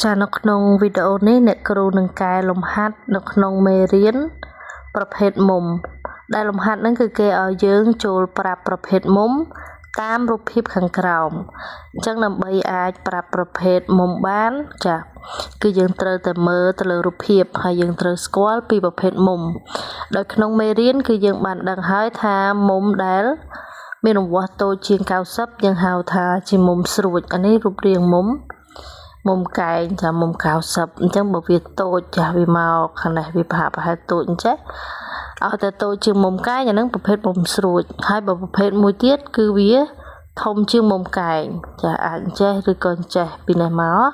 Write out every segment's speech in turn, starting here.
ចានៅក្នុងវីដេអូនេះអ្នកគ្រូនឹងកែលំហាត់នៅក្នុងមេរៀនប្រភេទមុំដែលលំហាត់ហ្នឹងគឺគេឲ្យយើងចូលប្រាប់ប្រភេទមុំតាមរូបភាពខាងក្រោមអញ្ចឹងដើម្បីអាចប្រាប់ប្រភេទមុំបានចាគឺយើងត្រូវតែមើលទៅលើរូបភាពហើយយើងត្រូវស្គាល់ពីប្រភេទមុំដោយក្នុងមេរៀនគឺយើងបានដឹងហើយថាមុំដែលមានរង្វាស់តូចជាង90យើងហៅថាជាមុំស្រួចអានេះរូបរាងមុំមុំកែងចាមុំ90អញ្ចឹងបើវាតូចចាវាមកខាងនេះវាប្រហាក់ប្រហែលតូចអញ្ចេះឲ្យតែតូចជាងមុំកែងអាហ្នឹងប្រភេទមុំស្រួចហើយបើប្រភេទមួយទៀតគឺវាធំជាងមុំកែងចាអាចអញ្ចេះឬក៏អញ្ចេះពីនេះមក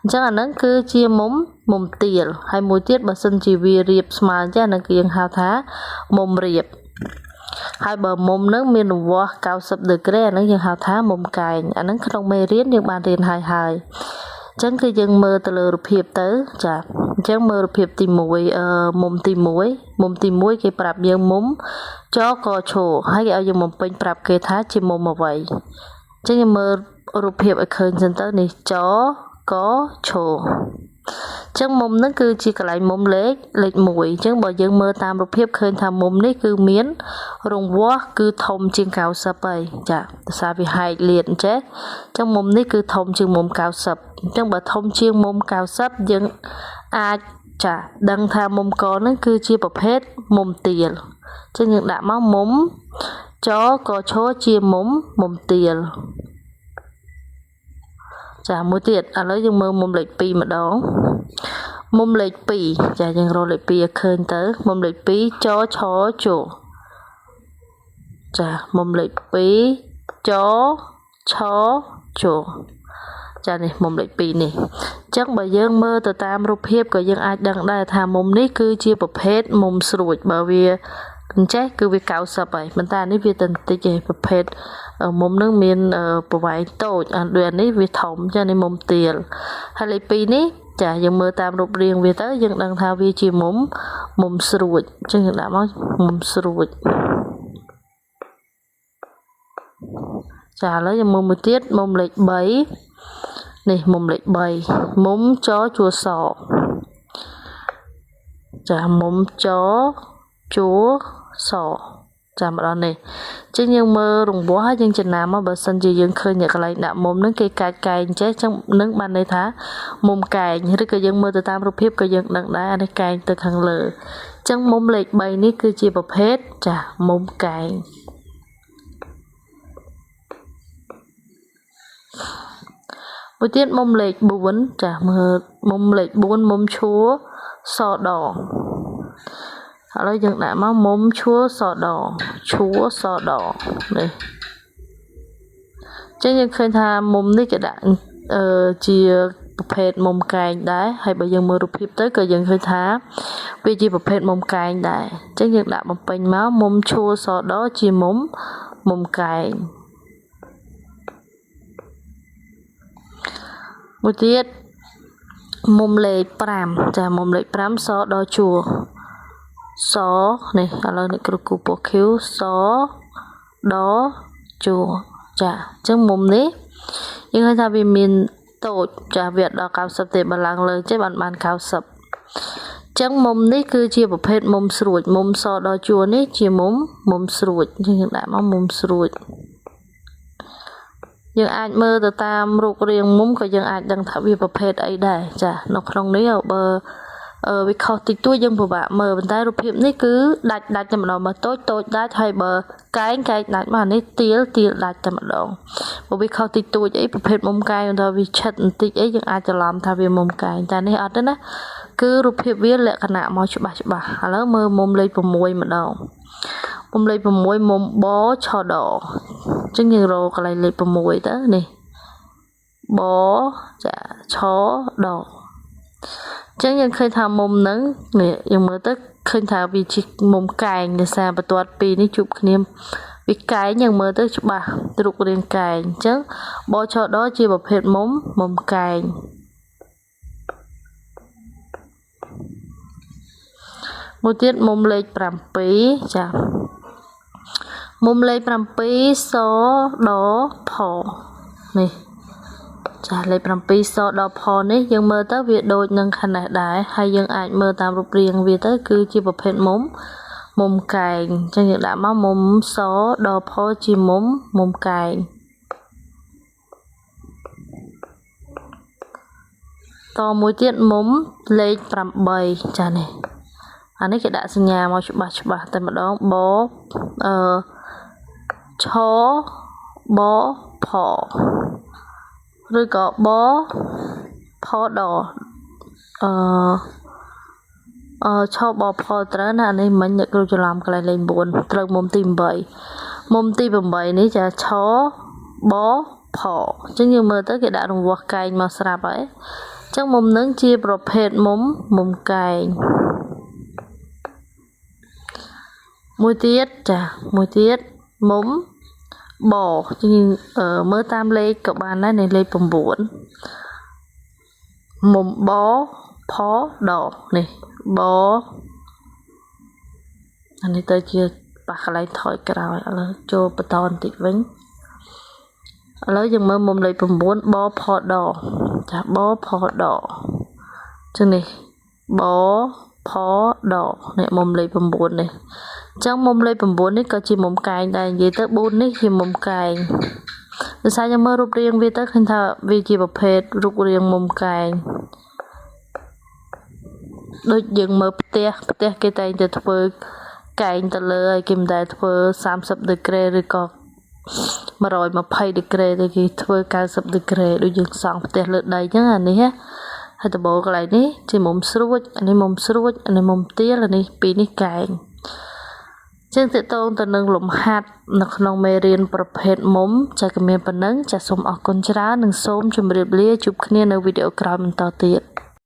អញ្ចឹងអាហ្នឹងគឺជាមុំទាលហើយមួយទៀតបើសិនជាវារាបស្មើអញ្ចឹងអាហ្នឹងគឺយើងហៅថាមុំរាបហើយបើមុំហ្នឹងមានរង្វាស់90ដឺក្រេអាហ្នឹងយើងហៅថាមុំកែងអាហ្នឹងក្នុងមេរៀនយើងបានរៀនហើយហើយអញ្ចឹងគឺយើងមើលទៅលើរូបភាពទៅចាអញ្ចឹងមើលរូបភាពទី1មុំទី1មុំទី1គេប្រាប់យើងមុំចកឈរហើយគេឲ្យយើងបំពេញប្រាប់គេថាជាមុំអ្វីអញ្ចឹងយើងមើលរូបភាពឲ្យឃើញសិនទៅនេះចកឈរអញ្ចឹងមុំហ្នឹងគឺជាកន្លែងមុំលេខ1អញ្ចឹងបើយើងមើលតាមរូបភាពឃើញថាមុំនេះគឺមានរង្វាស់គឺធំជាង90ហើយចាដោយសារវាហែកលាតអញ្ចេះអញ្ចឹងមុំនេះគឺធំជាងមុំ90អញ្ចឹងបើធំជាងមុំ90យើងអាចចាដឹងថាមុំកហ្នឹងគឺជាប្រភេទមុំទាលអញ្ចឹងយើងដាក់មកមុំចកឈរជាមុំទាលចាមួយទៀតឥឡូវយើងមើលមុំលេខ2ម្ដងមុំលេខ2ចាយើងរកលេខ2ឲ្យឃើញទៅមុំលេខ2ចឆជចាមុំលេខ2ចឆជចានេះមុំលេខ2នេះអញ្ចឹងបើយើងមើលទៅតាមរូបភាពក៏យើងអាចដឹងដែរថាមុំនេះគឺជាប្រភេទមុំស្រួចបើវាអញ្ចេះគឺវា90ហើយប៉ុន្តែនេះវាទៅបន្តិចឯងប្រភេទមុំនឹងមានប្រវែងតូចអាដូចអានេះវាធំចានេះមុំទាលហើយលេខ2នេះចាយើងមើលតាមរូបរាងវាទៅយើងដឹងថាវាជាមុំស្រួចអញ្ចឹងយើងដាក់មកមុំស្រួចចាឥឡូវយើងមើលមួយទៀតមុំលេខ3នេះមុំលេខ3មុំចជួសចាមុំចជួសចាំម្ដងនេះអញ្ចឹងយើងមើលរង្វាស់ហើយយើងចំណាំមកបើសិនជាយើងឃើញកន្លែងដាក់មុំហ្នឹងគេកាច់កែងចេះអញ្ចឹងនឹងបានន័យថាមុំកែងឬក៏យើងមើលទៅតាមរូបភាពក៏យើងដឹងដែរអានេះកែងទៅខាងលើអញ្ចឹងមុំលេខ3នេះគឺជាប្រភេទចាមុំកែងមួយទៀតមុំលេខ4ចាមើលមុំលេខ4មុំឈួរសដឥឡូវយើងដាក់មកមុំឈួរសដឈួរសដនេះអញ្ចឹងយើងឃើញថាមុំនេះគេដាក់ជាប្រភេទមុំកែងដែរហើយបើយើងមើលរូបភាពទៅក៏យើងឃើញថាវាជាប្រភេទមុំកែងដែរអញ្ចឹងយើងដាក់បំពេញមកមុំឈួរសដជាមុំកែងមួយទៀតមុំលេខ5ចាមុំលេខ5សដល់ជួរសនេះឥឡូវនេះគ្រូគូពណ៌ខៀវសដល់ជួរចាអញ្ចឹងមុំនេះយើងឃើញថាវាមានតូចចាវាដល់90ទេបើឡើងលើចេះបាន90អញ្ចឹងមុំនេះគឺជាប្រភេទមុំស្រួចមុំសដល់ជួរនេះជាមុំស្រួចអញ្ចឹងយើងដាក់មកមុំស្រួចយើងអាចមើលទៅតាមរូបរាងមុំក៏យើងអាចដឹងថាវាប្រភេទអីដែរចានៅក្នុងនេះបើវាខុសតិចតួចយើងពិបាកមើលប៉ុន្តែរូបភាពនេះគឺដាច់តែម្ដងបើតូចតូចដាច់ហើយបើកែងកែងដាច់មកអានេះទាលទាលដាច់តែម្ដងបើវាខុសតិចតួចអីប្រភេទមុំកែងដល់វាឆិតបន្តិចអីយើងអាចច្រឡំថាវាមុំកែងតែនេះអត់ទេណាគឺរូបភាពវាលក្ខណៈមកច្បាស់ច្បាស់ឥឡូវមើលមុំលេខ6ម្ដងមុំលេខ6មុំបឆដអញ្ចឹងយើងរកកន្លែងលេខ6ទៅនេះបចាឆដអញ្ចឹងយើងឃើញថាមុំហ្នឹងនេះយើងមើលទៅឃើញថាវាជាមុំកែងដោយសារបន្ទាត់ពីរនេះជួបគ្នាវាកែងយើងមើលទៅច្បាស់រូបរាងកែងអញ្ចឹងបឆដជាប្រភេទមុំកែងមួយទៀតមុំលេខ7ចាមុំលេខ7សដផនេះ ចាលេខ7សដល់ផនេះយើងមើលទៅវាដូចនឹងខាងនេះដែរហើយយើងអាចមើលតាមរូបរាងវាទៅគឺជាប្រភេទមុំមុំកែងអញ្ចឹងយើងដាក់មកមុំសដល់ផជាមុំមុំកែងតមួយទៀតមុំលេខ8ចានេះអានេះគេដាក់សញ្ញាមកច្បាស់ច្បាស់តែម្ដងបអឺឆបផឬក៏បផដអឺអឺឆបផត្រូវណាអានេះមិញអ្នកគ្រូច្រឡំកន្លែងលេខ9ត្រូវមុំទី8មុំទី8នេះចាឆបផអញ្ចឹងយើងមើលទៅគេដាក់រង្វាស់កែងមកស្រាប់ហើយអញ្ចឹងមុំនឹងជាប្រភេទមុំមុំកែងមួយទៀតចាមួយទៀតមុំបយើងមើលតាមលេខក៏បានដែរនៃលេខ9មុំបផដនេះបអានេះទៅជាប៉ះកន្លែងថយក្រោយឥឡូវចូលបន្តបន្តិចវិញឥឡូវយើងមើលមុំលេខ9បផដចាបផដចឹងនេះបផដនេះមុំលេខ9នេះអញ្ចឹងមុំលេខ9នេះក៏ជាមុំកែងដែរនិយាយទៅ4នេះជាមុំកែងដោយសារយើងមើលរូបរាងវាទៅឃើញថាវាជាប្រភេទរូបរាងមុំកែងដូចយើងមើលផ្ទះផ្ទះគេតែងតែធ្វើកែងទៅលើហើយគេមិនដែលធ្វើ30ដឺក្រេឬក៏120ដឺក្រេទេគេធ្វើ90ដឺក្រេដូចយើងសង់ផ្ទះលើដីអញ្ចឹងអានេះណាហើយដំបូលកន្លែងនេះជាមុំស្រួចអានេះមុំស្រួចអានេះមុំទាលអានេះពីរនេះកែងចឹងតកតងទៅនឹងលំហាត់នៅក្នុងមេរៀនប្រភេទមុំចាក៏មានប៉ុណ្ណឹងចាសូមអរគុណច្រើននិងសូមជម្រាបលាជួបគ្នានៅវីដេអូក្រោយបន្តទៀត។